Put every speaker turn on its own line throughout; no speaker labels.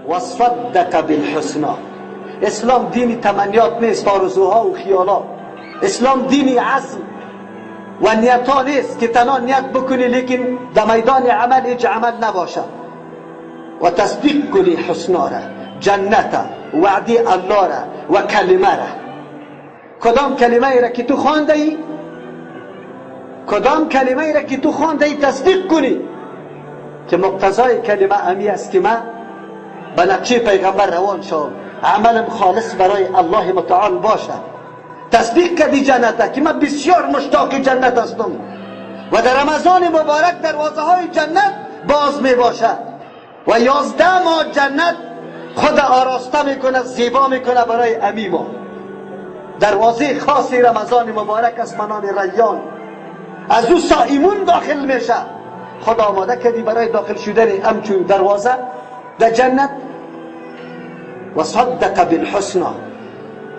و صدق بالحسنا. اسلام دین تمنیات نیست، آرزوها و خیالات. اسلام دین عزم و نیت ها نیست که تنها نیت بکنی لیکن در میدان عمل هیچ عمل نباشد. و تصدیق کنی حسنا را، جنت، وعده الله را و کلمه را. کدام کلمه را که تو خوانده ای، کدام کلمه را که تو خوانده ای تصدیق کنی که مقتضای کلمه امی است که من به نقشه پیغمبر روان شوم، عملم خالص برای الله متعال باشد. تصدیق کردی جنت که من بسیار مشتاق جنت هستم و در رمضان مبارک دروازه های جنت باز می باشد و 11 ماه جنت خود آراسته میکنه، زیبا میکنه برای امی ما. دروازه خاص رمضان مبارک است به نام ریان، از او صائمون داخل میشه. خدا آماده کردی برای داخل شدن امچو دروازه در جنت. و صدق بالحسنا،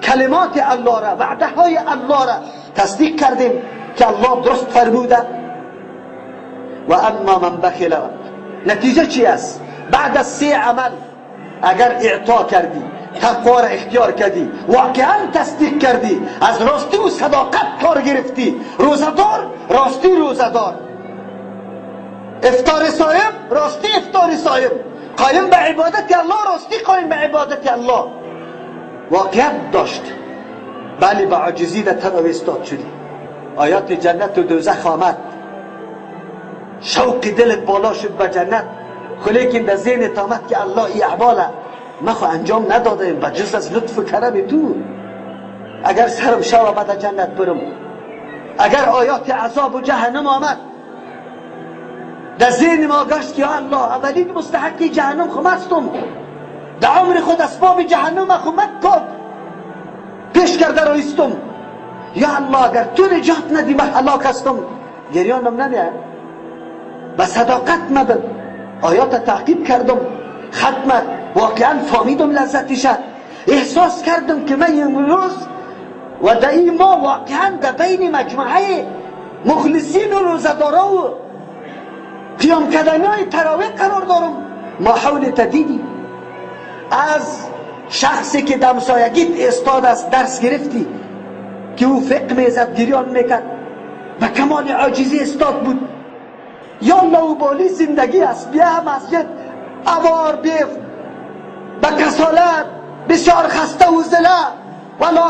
کلمات الله را، وعده های الله را تصدیق کردیم که الله درست فرموده. و اما من بخل، نتیجه چی است؟ بعد از 3 عمل اگر اعطا کردی، تقوا را اختیار کردی، واقعا تصدیق کردی، از راستی و صداقت کار گرفتی، روزه‌دار راستی روزه‌دار، افطار صایم راستی افطار صایم، قایم به عبادت الله راستی قایم به عبادت الله، واقعیت داشت. بله با عاجزی در تراویح استاد شدی، آیات جنت و دوزخ آمد، شوق دلت بالا شد به جنت، لیکن در ذهنت آمد که الله ای اعمال من خو انجام ندادم بجز از لطف و کرم تو، اگر سرم شوه بعد جنت برم. اگر آیات عذاب و جهنم آمد در ذهن ما گشت که الله اولین مستحق جهنم خو هستم، در عمر خود اسباب جهنم خو مکن پیش کرده رایستم، یا الله اگر تو نجات ندی من هلاک هستم، گریانم نمیاد. به صداقت مدد آیات تعقیب کردم، ختمت واقعا فهمیدم لذتش، احساس کردم که من امروز و در این ما واقعا در بین مجموعه مخلصین و روزه‌دارا و قیام کردنهای تراویح قرار دارم. ما حول تدیدی از شخصی که دمسایگیت استاد است درس گرفتی که او فقه میزد، گریان میکرد، به کمال عاجزی استاد بود. یا لاوبالی زندگی است، بیا مسجد اوار بیف به کسالت، بسیار خسته و زله، ولا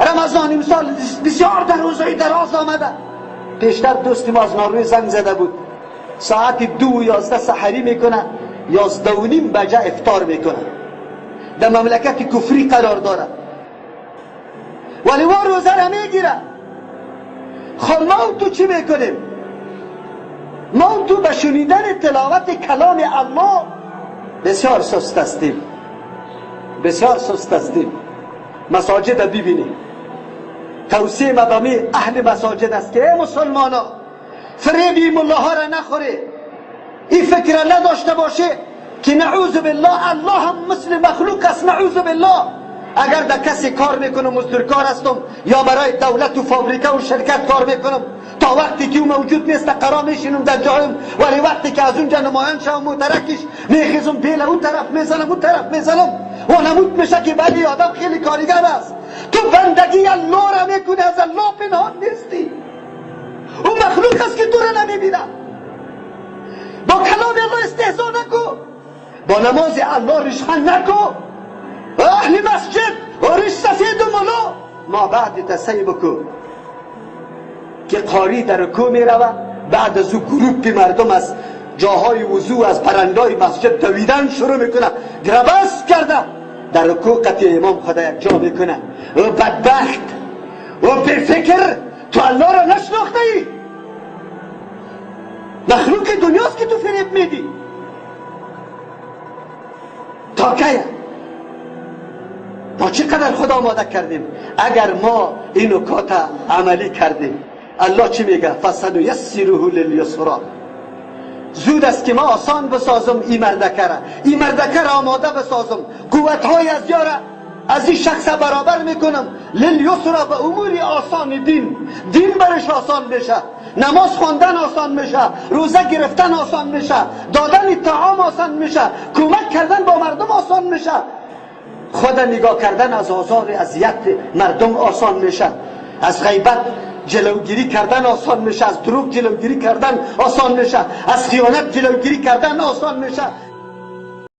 رمضان امسال بسیار در روزهای دراز آمده. پیشتر دوستی ما از ناروی زنگ زده بود، ساعت 2:11 سحری میکنه، 11:30 بجه افطار میکنه، در مملکت کفری قرار داره ولی ما روزه را میگیره. خب ما تو چی میکنیم؟ ما تو به شنیدن تلاوت کلام الله بسیار سست هستیم، بسیار سست هستیم. مساجد ببینیم، توصیه مدامی اهل مساجد است که ای مسلمانا فریبی ملاها را نخوری، این فکر نداشته باشه که نعوذ بالله الله هم مثل مخلوق است، نعوذ بالله. اگر در کسی کار میکنم، مزدورکار هستم یا برای دولت و فابریکه و شرکت کار میکنم، تا وقتی که او موجود نیست قرار میشینم در جایم، ولی وقتی که از اونجا نمایان شوم مترکش میخیزم پیل اون طرف میزنم اون طرف میزنم و نمود میشه که بلی آدم خیلی کاریگر است. تو بندگی الله را میکنی، از الله پنهان نیستی. او مخلوق است که تو را نمیبینه. با کلام الله استهزا نکو، با نماز الله ریشخند نکو. اهل مسجد و ریش سفید و ملا ما بعد تصحیح بکو که قاری در رکوع میروه، بعد از او گروپ مردم از جاهای وضو از پرندای مسجد دویدن شروع میکنه، گربست کرده در رکوع قطع امام خدا یک جا میکنه. او بدبخت و بی فکر، تو الله را نشناخته ای، مخلوق دنیاست که تو فریب میدی. تا کیه؟ ما چقدر خدا آماده کردیم؟ اگر ما این نکات عملی کردیم، الله چی میگه؟ فسنیسره للیسرا. زود است که ما آسان بسازم این مردکه را، این مردکه را آماده بسازم، قوتهای از یاره از این شخص برابر میکنم للیسرا، به امور آسان دین. دین برش آسان میشه، نماز خواندن آسان میشه، روزه گرفتن آسان میشه، دادن طعام آسان میشه، کمک کردن با مردم آسان میشه، خود نگاه کردن از آزار اذیت مردم آسان میشه، از غیبت جلوگیری کردن آسان میشه، از دروغ جلوگیری کردن آسان میشه، از خیانت جلوگیری کردن آسان میشه.